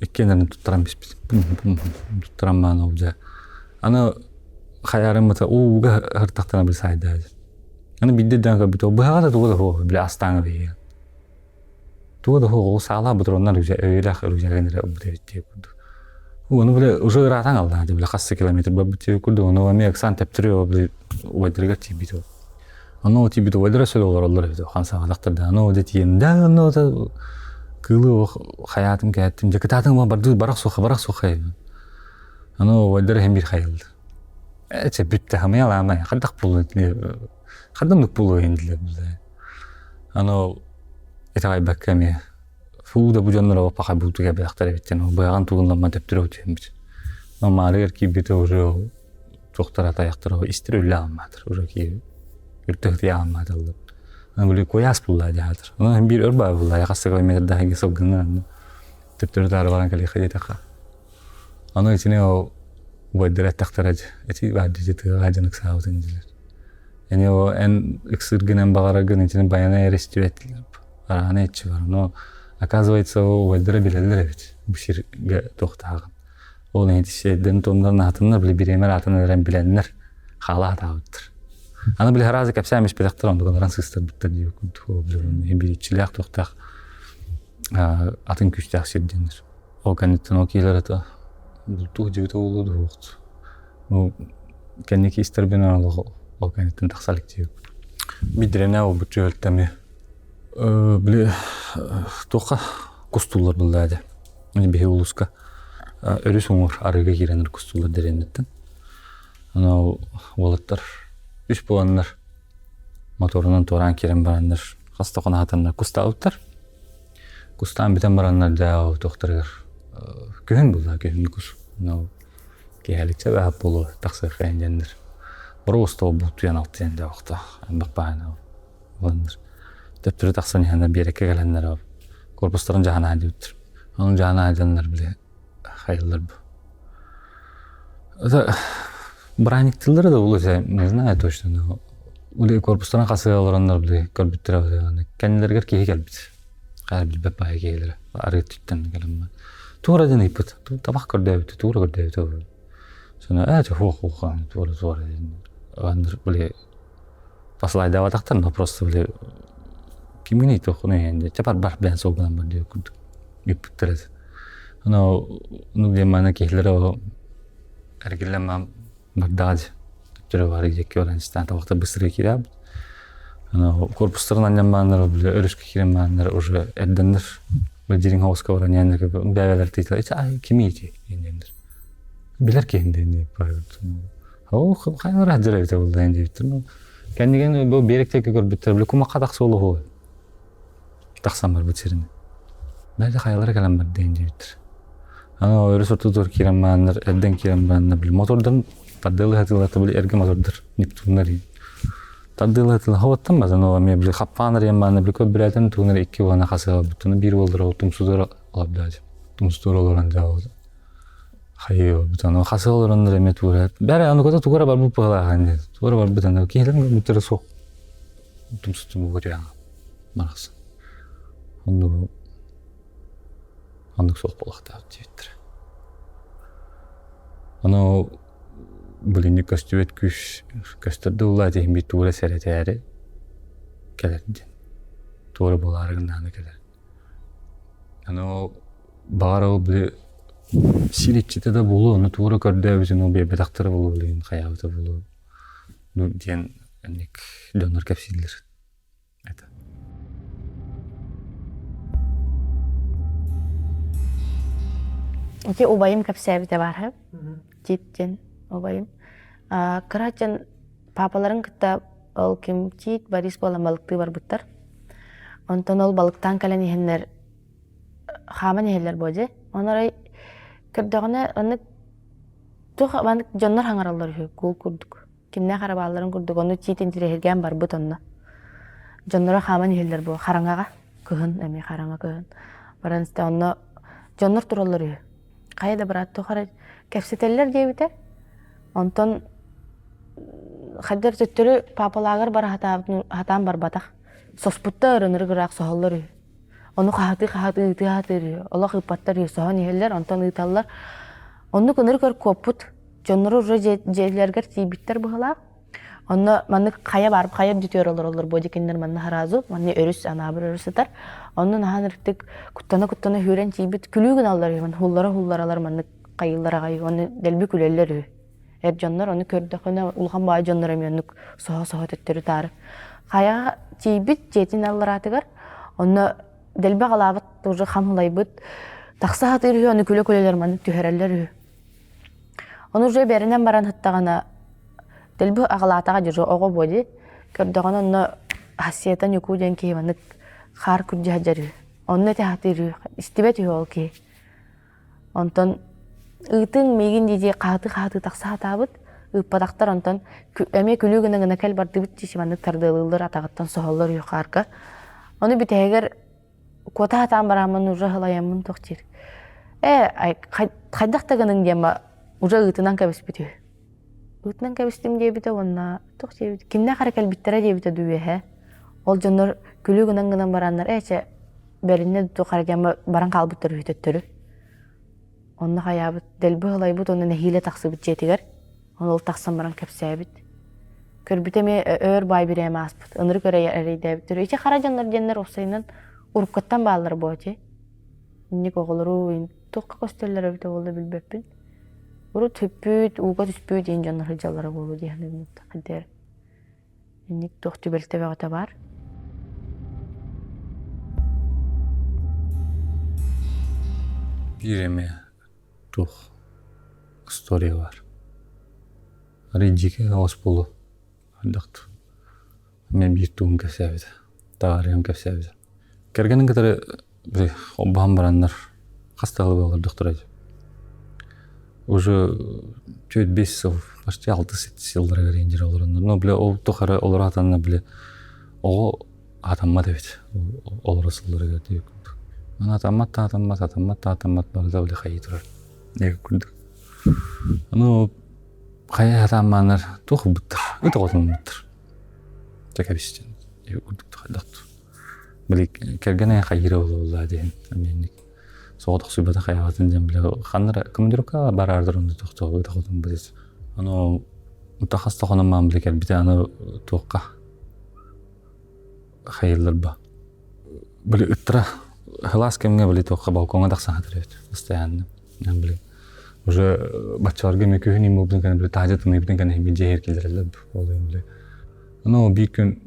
иккиэннэрин туттаран биспит. Туттаран маан ол дьэ. Аны хайаарыммыта ууга һыртахтана били сайдаа. Аны биирдэ даан көрбүт быһаҕа да туга да суох били астааҥы биһиги. Туга да суох ол саалаа ботуруоннар өйүлээх рюкзагын эрэ ылбыт эбит диye курдук. Ону били уже ыраатан аллаа били хас километр барбыт диye курдук ону эмиэ ыксаан тэптириэ били убайдарыгар тиийбит ол. Ону тиийбит убайдара сөл олороллор эбит хан саҕалахтар да ону дэ тиийэн да ону кыылы хайаатым кээттим дьэ кытаатыҥ барды барах суха барах суха ону убайдара иһин биир хайылды эчэ бүттэ хамыйалаамай хайдах буолуо хайдах буолуо иһин Аны итэҕэйбэккэ эмиэ фуу да бу дьоннор оппахай бултуга бэлэхтэр эбит диэн быһаҕын тугунламмат төптөрө утуйаммыт. Маарыгар киирбитэ уже туохтара тайахтара истэр үлэ ааммаатар уже киир үрдүк ааммааталлар. Аны били куйаас буллаа дьаатар. Оны биир өр баа буллаа хас километрдаах сылгыннар төптөрү таары баран кэлиэххэ диэтэххэ. Аны итини ол убайдара эттэхтэрэ ити баар дии тыаҕа дьон ыксаабытын дилэр. Эни о эн ыксыыргынан баҕараргын итини баяна эрэ истибэт араана иччи бар. Но оказывается ол убайдара билэллэр эбит бу сиргэ туохтааҕын. Ол ити сиэрдэрин туомнарын аатыннар били бириэмэр аатын эрэн билэннэр хаала атаабыттар. Аны били харазы кэпсээн испэтэхтэр онтукаларан сыыстарбыттар дии курдук биличчилээх туохтаах атын күүстээх сир дэнэр. Ол кэнниттэн ол киилэр ата бултуу дьиэбит оҕолуу дуһуохт. Ну кэнники истэрбин олох ол кэнниттэн тахса илик диэбит. Бидирэнэ олбут түөлтэми били туохха кустууллар буллаа дьэ. Биһи улууска өрүс уҥуор арыыга киирэннэр кустууллар дэриэбинэттэн. Аны уолаттар үс буоланнар моторунан туораан киирэн бараннар хас да хоно хатаннар кустаабыттар. Кустаан бүтэн бараннар дьэ туохтарыгар Күһүн буолла, күһүн кус. Ну, киэһэликчэ баһап буолуо тахсыахха диэннэр. Боруостуо бултуйан алтыйан дьэ охто элбэх баайына ыланнар. Төптөрү тахсан иһэннэр биэрэккэ кэлэннэр корпустарын дьаһана диэбиттэр. Ону дьаһана дьоннор били хайыллар бу. Это браниктылары да булу не знаю точно, но били корпустарын хасыга олороннор били көрбүттэрэ кэннилэригэр киһи кэлбит. Хайа билбэт баайы киһилэрэ арыы түттэн кэлэн туора диэн ыйпыт. Табах көрдөөбүт, туора көрдөөбүт. Соно ээ хуох хуох туора туора диэн били послайдаабатахтар, но просто били кимҥин ыйтыаххуный диэн чэ бар бар бэйэн суолгунан бар диэн курдук ыыппыттар этэ. Ону ну диэн маны киһилэрэ ол эргиллэн маам бардаҕа дии. Төттөрү бары диэки баран истээн табахта быстрее киирээбит. Аны корпустарын анньан бааннар били өрүскэ киирэн бааннар уже эрдэннэр били дириҥ оҕуска баран иһэннэр бэйэлэр тиитилэр ити ай кимий ити диэннэр. Билэр киһим диэн Оо хайалара сылдьар эбитэ буолла диэн диэбиттэр. Ну кэннигин бу биэрэктэргэ көрбүттэр били кумахха тахса олоһуо тахсан барбыт сирин. Бэл хайалара кэлэн барда диэн диэбиттэр. Аны өрүс ортотугар киирэн бараннар, эрдэн киирэн бараннар, били мотордан тардыалаһатыылата били эргэ мотордар Нептуннар тардыалаһатыыла хоботтон базан ол эмиэ били хаппаан арыйан бараннар били көрбүрээтин тугунар икки уолана хасыга барбыттар биир уоллара ол тумсудура олордоочу тумсудура олорон дьаабыт хайыы барбыт аны хасыга олороннор эмиэ туора бәрэ аны көтө тугара барбыт быһалаахан туора барбыт аны киһилэрин көрбүттэрэ суох тумсутун бугутуяҥа барахсан оннугу Оннук суох буолуохтаах диэбиттэрэ. Ону билиҥҥи көстүбэт күүс көстөр да булла этиһин биир туора сэрэтээри кэлэр диэн. Туора буолаары гыннаҕына кэлэр. Аны ол баҕар ол били сир иччитэ да буолуо, ону туора көрдөөбүтүн ол биэрбэтэхтэрэ буолуо билигин хайаабыта буолуо диэн инник дьоннор кэпсииллэр. Это. Ити убайым кэпсээбитэ баар Тиит диэн убайым. Кыра дьон папаларын кытта ол ким Тиит Борис буолан балыктыы барбыттар. Онтон ол балыктаан кэлэн иһэннэр хааман иһэллэр буо дьэ. Онон арай көрдөҕүнэ оннук туох маннык дьоннор хаҥараллар үһү куул курдук. Кимнээх эрэ баалларын курдук ону тиит интириэһиргээн барбыт онно. Дьонноро хааман иһэллэр буо хараҥаҕа кыһын эмиэ хараҥа кыһын баран истэ онно дьоннор тураллар үһү. Хайа да быраат туох эрэ кэпсэтэллэр диэбитэ. Онтон хайдах төттөрү паапалаагар бара сатаан барбатах. Соспуттар ынырык ыраах соһоллор үһү. Ону хаһытыы-хаһытыы ыытыы-хаһытыы үһү. Олох ыыппаттар үһү соһон иһэллэр, онтон ыыталлар. Оннук ынырык өр куоппут. Дьонноро уже дьиэлэригэр тиийбиттэр быһыылаах. Онно маннык хайа баар, хайа үрдүтүгэр олороллор буо дикиннэр манна хараазу, манна өрүс, Анаабыр өрүс сытар. Онно наһаа ынырыктык куттана-куттана сүүрэн тиийбит күлүү гыналлар үһү, хуллара-хулларалар маннык хайыыллар аҕай, уонна дэлби күлэллэр үһү. Эр дьоннор ону көрдөххүнэ улахан баай дьоннор эмиэ оннук соһо-соһо төттөрү-таары. Хайаҕа тиийбит дьиэтин аллараатыгар онно дэлби аҕалаабыт уже хам ылайбыт тахса сатыыр үһү, ону күлэ-күлэлэр маннык түһэрэллэр үһү. Ону уже бэринэн баран сыттаҕына, дэлби аҕалаатаҕа дьэ оҕо буо дии, көрдөҕүнэ онно Хассиета Ньукуу диэн киһи маннык хаар күрдьэ сылдьар үһү. Онно этэ сатыыр үһү, истибэт үһү ол киһи. Онтон ыытыҥ миигин дии-дии хаһытыы-хаһытыы тахса сатаабыт, ыыппатахтар онтон эмиэ күлүү гына-гына кэл бардыбыт дии маннык тардыалыыллар атаҕыттан соһоллор үһү хаарга. Ону бүтэһигэр Куота сатаан барааммын уже һылайаммын туох диир. Ээ, хайдах да гыныҥ диэн уже ыытынан кэбиспит үһү. Ыытынан кэбистим диэбитэ уонна туох диэбит кимнээх эрэ кэлбиттэрэ диэбитэ дуу үөһэ. Ол дьоннор күлүү гынан гынан бараннар ээ чэ бэриннэ туох эрэ диэн баран хаалбыттар үһү төттөрү. Онно хайаабыт дэлби һылайбыт уонна нэһиилэ тахсыбыт дьиэтигэр. Ол тахсан баран кэпсээбит. Көрбүтэ эмиэ өөр баай бирээмэ ааспыт. Ынырык эрэйдээбиттэр. Ити хара дьоннор диэннэр уопсайынан уруккуттан бааллар буо ити. Инник оҕолору туохха көстөллөр эбитэ буолла билбэппин. Урут сүппүт, ууга түспүт диэн дьоннор сылдьаллара буолуо дии саныыбын. Хайдах инник туох түбэлтэ бөҕөтө баар. Биир эмэ туох история баар. Арай дьиикэ оҕус буолуо хайдах Мен биир тугун кэпсээбитэ, таарыйан кэпсээбитэ. Кэргэнин кытары били холбоһон бараннар. Хас да сыл олордохторой. Уже чуть 5 сыл, почти 6 сылларыгар индир олороннор. Но, бля, ол тухары олоро атанна, бля, оҕо атаммат эбит. Олоро сылларыгар диye курдук. Аны атаммат да атаммат, атаммат да атаммат, барыта бля хайыы турар. Диye курдук. Аны хайа атаммааннар туох ылбыттар, ыт оҕотун ылбыттар. Чэ кэбис диэн курдук хайдах Били кэргэн хайыыра буолла диэн эмиэнник соҕотохсуйбата хайаҕатын диэн били ханнара командировкаҕа бараардыр онно тохтоо ытахотун били аны хас да хонон били кэлбитэ аны туохха хайылларба били ыттара хылаас кэмҥэ били туохха балкоҥҥа тахсан хатыр эбит постоянно били уже баччаларга эмиэ күһүн иммубутун кэнэ били таһдьа тымныйбытын кэнэ иһин дьиэ киллэрэллэр ол били аны биир күн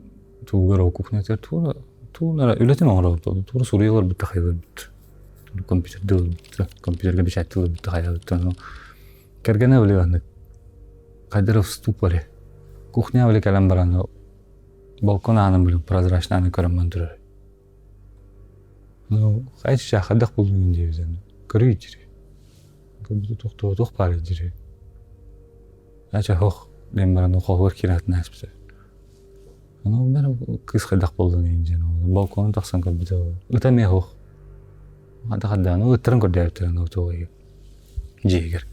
тугугар ол кухнятыгар туора тугун эрэ үлэтин оҥоро туора суруйа олорбут да хайаларбыт компьютердыы олорбут компьютерга бэчээттии олорбут да хайаларбыт ону кэргэнэ били маннык хайдах в ступоре кухня били кэлэн баран балкон аанын били прозрачный ааны көрөн баран турар ну хайча хайдах булдуҥ диэбитин көрүй дири туох баар дири Ача хох диэн баран хоһугар киирэн атын ааспыта. Ону бары кыыс хайдах буоллун диэн балконун тахсан көрбүтэ. Ыта эмиэ суох. Хаддаан ыттарын көрдөөбүттэр аны туох дьиэгэр.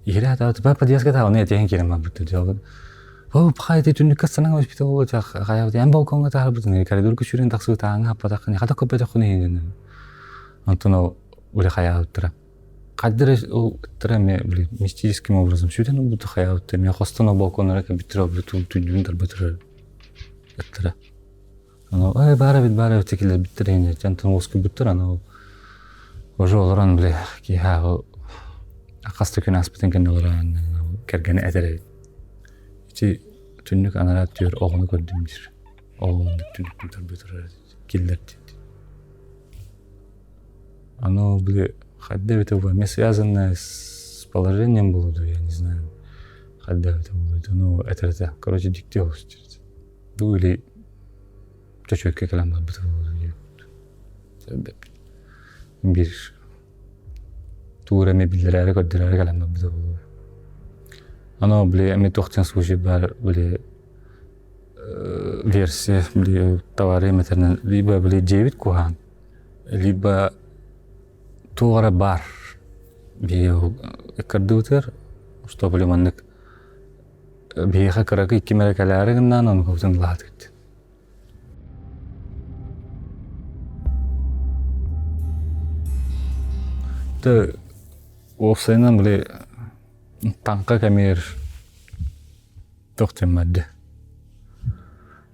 Иһирэ хатаабыт ба подъездка таҕаны этиһэн киирэн барбыттар дьэ Оо, пахай ити түннүккэ санаҥ өспүтэ буолуо хайабыт эн балкоҥҥа таһаарбытын коридорга сүүрэн тахсыбыт ааҥҥа хаппатаххын хата көппөтөххүн иһин Онтон ол үлэ хайаабыттара. Хайдары ол ыттара эмиэ били мистическим образом сүтэн ылбыта хайаабыта эмиэ хостон ол балконнара кэлбиттэрэ били түннүгүн тарбатара ыттара. Аны ой баар эбит баар эбит киллэрбиттэр иһин онтон уоскуйбуттар аны ол уже олорон били киэһэ хас да күн ааспытын кэннэ олорон кэргэнэ этэр эбит. Ити түннүк анараа өттүгэр оҕону көрдүм диир. Оҕо түннүктэн тарбатара киллэрдит. Оно, били, хайда эбитэ буолуо, эмиэ связанное с положением было да, я не знаю, хайда эбитэ буолуо, ну, этэр этэ. Короче, дьикти олус диэбит. Бу или чөчүөккэ кэлэн барбыта буолуо диэбит. Биир туура эмиэ биллэрээри көрдөрөөрү кэлэн барбыта буолуо. Оно, били, эмиэ туох диэн случай баар, били, версия, били, товары эмэтэринэн, либо, били, дьиэбит куһаан, либо туох эрэ баар биһиги ыккардыбытыгар что били маннык биһиэхэ кыракый ким эрэ кэлээри гыннаан онукубутун ылаатыгыт Ты уопсайынан били таҥха кэмигэр Туох диэн барды.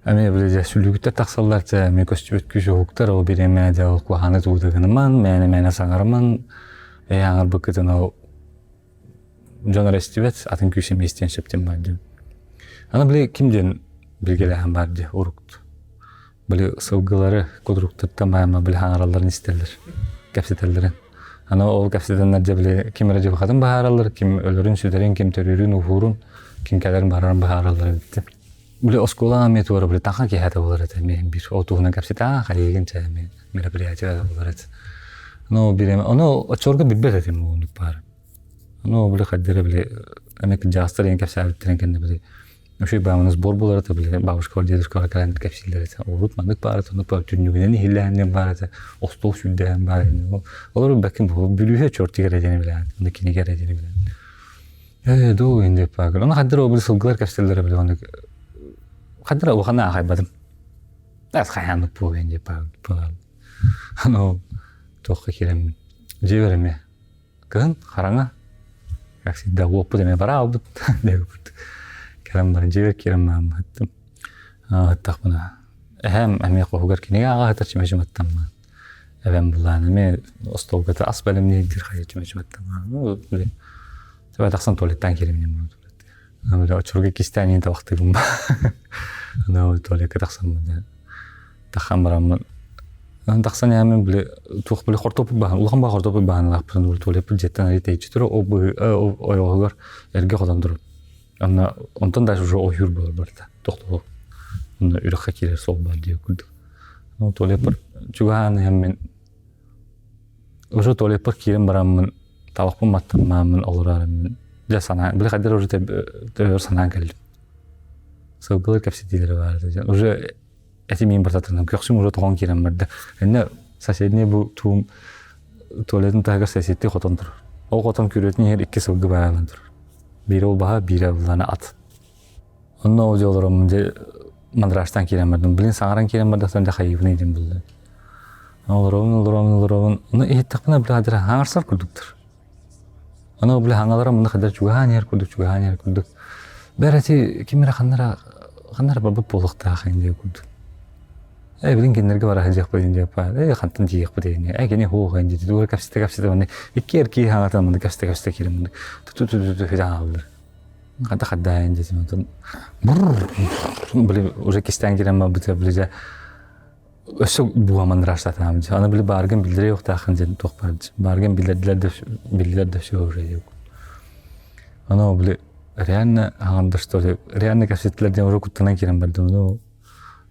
Эмиэ били дьэ сүлүгүттэр тахсаллар дьэ эмиэ көстүбэт күүс уһуктар ол бириэмэ дьэ ол куһаҕаны тугу гыныман мээнэ-мээнэ саҥарыман эйэ аҥарбыккытын ол дьон эрэ истибэт атын күүс эмиэ истиэн сөп диэн барды. Аны били ким диэн билгэлээһин баар дии урукт. Били сылгылары кудруктартан баайма били хаҥаралларын истэллэр, кэпсэтэллэрин. Аны ол кэпсэтэннэр дьэ били ким эрэ дьылҕатын быһаараллар, ким өлөрүн-сүтэрин, ким төрүүрүн-уһуурун, ким кэлэрин барарын быһаараллар эбит. Били оскуолаҕа эмиэ туора били таҥха киэһэтэ буолар этэ эмиэ биир ол туһунан кэпсэтэ аа хайыгын чэ эмиэ мероприятие буолар этэ. Ну бириэмэ ону оччолорго билбэт этим оннук баар. Ну били хайдары били эмиэ кырдьаҕастар диэн кэпсээбиттэрин кэннэ били Вообще бааманы сбор буолар этэ, били бабушкалар, дедушкалар кэлэн кэпсииллэр этэ. Урут маннык баар этэ, оннук баар түннүгүнэн иһиллэһэн баар этэ, остуол сүүрдэһэн баар этэ. Олор бэккин бу бүлүүһэ чертик эрэ диэни билээн, онно кинигэ эрэ диэни билээн. Ээ, дуу инде паагыр. Ону хаддыр ол сылгылар кэпсэллэрэ били оннук хаддыр улахана аахайбатым. Ас хайааннык буолуо инде паагыр. Аны туохха киирэммин. Дьиэбэр эмиэ Кыһын хараҥа, как всегда, уоппут эмиэ бара албыт диэбиппит. Кэлэн баран дьиэбэр киирэн мааммыттым. Ыттахпына эһэм эмиэ хоһугар кинигэ ааҕа сытар чүмэчи-маттаммын. Эбэм булаан эмиэ остуолга ас бэлэмниир хайа чүмэчи-маттаммын. Ну, били, Тэбэ тахсан туалеттаан кииримин били очурга кистээн табахтыыбын ба. Аны туалекка тахсаммын Таххан бараммын тахсан иһэммин били туох били хортуоппуй баһан улахан баҕа хортуоппуй баһаналаахпытын били туалеппыт дьиэттэн арыый тэйиччи турар ол ойоҕоһугар эргэ хотон турар онно онтон дальше уже ойуур буолар барыта тохтоо онно үрэххэ киирэр суол баар диэ курдук туалеппар чугаһаан иһэммин. Уже туалеппар киирэн бараммын, табахпын маттаммааммын олороруммун. Дьэ санаа, били хайдах уже төбөр санаан кэллим. Сылгылар кэпсэтиилэрэ баар этэ. Уже эти миин бартатынан көхсүм уже тоҕон киирэн барда. Инне соседний бу туум туалетын таһыгар соседти хотон турар. Ол хотон күрүөтүн иһэр икки сылгы баайылан турар. Биирэ ол баһа, биирэ буллана ат. Онно ол дьолорум дьэ мандражтан киирэн бардым. Блин, саҥаран киирэн бардахтан дьэ хайыыбын диэн булла. Олоробун, олоробун, олоробун. Ону иһиттэхпинэ били хадыр хаҥарсар курдуктар. Ону били хаҥалара муну хадыр чугаһаан иһэр курдук, чугаһаан иһэр курдук. Бэр эти ким эрэ ханнара ханнара барбыт буолуохтаах диye курдук. Э билин кинилэргэ бара сылдьыахпыт диэппа. Э хантан тиийиэхпит диэн. Э кини хуох диэн дии. Тугу кэпсэтэ кэпсэтэ манна икки эр киһи хаҥатан манна кэпсэтэ кэпсэтэ киирэн манна ту ту ту ту хааллар. Хата хаддаайын диэтим онтон били уже кистээн киирэн барбыта били дьэ өссө буһаман ыраастатаам дьэ аны били бааргын биллэрэ уохтааххын диэн туох баар бааргын биллэрдилэр да биллилэр да все уже диэк аны били реально хаҥанда что ли реально кэпсэттилэр диэн уже куттанан киирэн бардым ну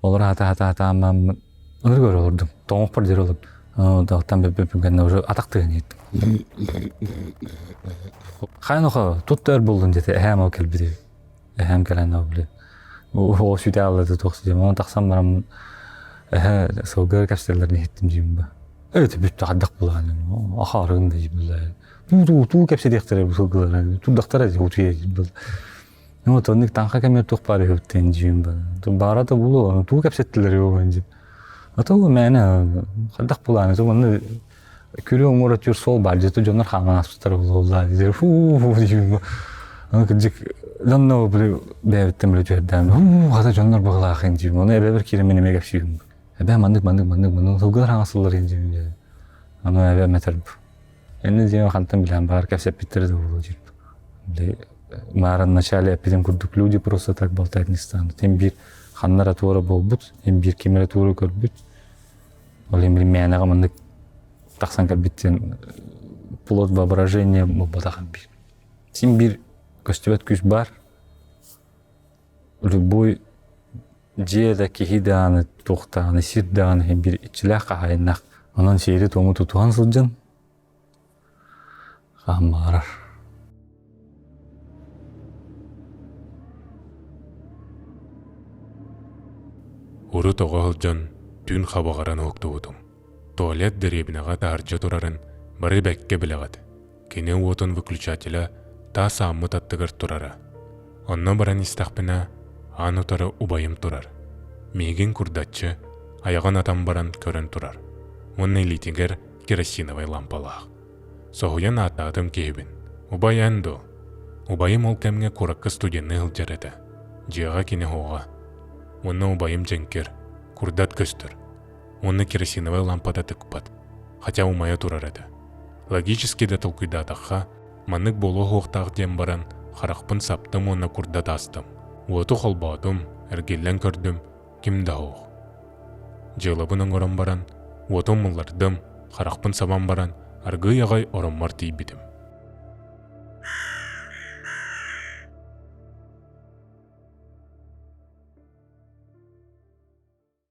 олор хата хата хатааммын ынырык өрө олордум тоҥохпор диэри олордум тахтан бүппүппүн кэннэ уже атах тыаһын иһиттим Хайан тут өр буллун диэтэ эһээм ол кэлбит эһээм кэлэн ол били оҕо сүтэ ааллата туох сидим онон тахсан бараммын эһээ сылгы кэпсэтэллэрин иһиттим диим ба эти бүттэ хайдах булаан ахаарыгын да дии туу туу кэпсэтиэхтэрэ бу сылгылар турдахтара дии утуйа дии Ну вот оннук таҥха кэмигэр туох баар үһүбүттэн дьиим баара да булуо туу кэпсэттилэр үһү дьиим а то мээнэ хайдах булааны манна күрүө оҥоро түр суол баар дьэ дьоннор хааман ааспыттара буолла дии фу фу диим аны кырдьык дьонно били бэйэбиттэн били түһэрдээн хуу хата дьоннор быһылаахын диим ону эбэбэр киирэн мин эмиэ кэпсиибин эбээ маннык маннык маннык маннык сылгылар хаҥасыллар диим аны эбээм этэр Иннин диэн хантан билэн баар кэпсэппиттэрэ да буолуо диир. Били мааран начале эппитим курдук люди просто так болтать не станут. Им биир ханна эрэ туора буолбут, им биир ким эрэ туора көрбүт. Ол иһин били мээнэҕэ маннык тахсан кэлбит диэн плод воображения буолбатах биир. Син биир көстүбэт күүс баар. Любой дьиэ да киһи даҕаны туох даҕаны сир даҕаны иһин биир иччилээх хаһаайыннаах. Онон сиэри-туому тутуһан сылдьан хаһан баҕарар. Урут оҕо сылдьан түүн хабаҕаран уһуктубутум. Туалет дэриэбинэҕэ таһырдьа турарын бары бэккэ билэҕит. Кини уотун выключателэ таас ааммыт аттыгар турара. Онно баран истэхпинэ, аан утары убайым турар. Миигин курдаччы, айаҕын атан баран көрөн турар. Уонна илиитигэр керосиновай лампалаах. Соһуйан ааттаатым киһибин. Убай эн дуо? Убайым ол кэмҥэ куоракка студенныы сылдьар этэ. Дьиэҕэ кини суоҕа. Уонна убайым дьэҥкир, курдат көстөр. Уонна керосиновай лампата тыкпат. Хотя умайа турар этэ. Логически да толкуйдаатахха, маннык буолуо суохтаах диэн баран, харахпын саптым уонна курдат аастым. Уоту холбоотум, эргиллэн көрдүм, ким да суох. Дьыалабын оҥорон баран, уоту умуллардым, харахпын сабан баран, аргыый аҕай ороммор тиийбитим.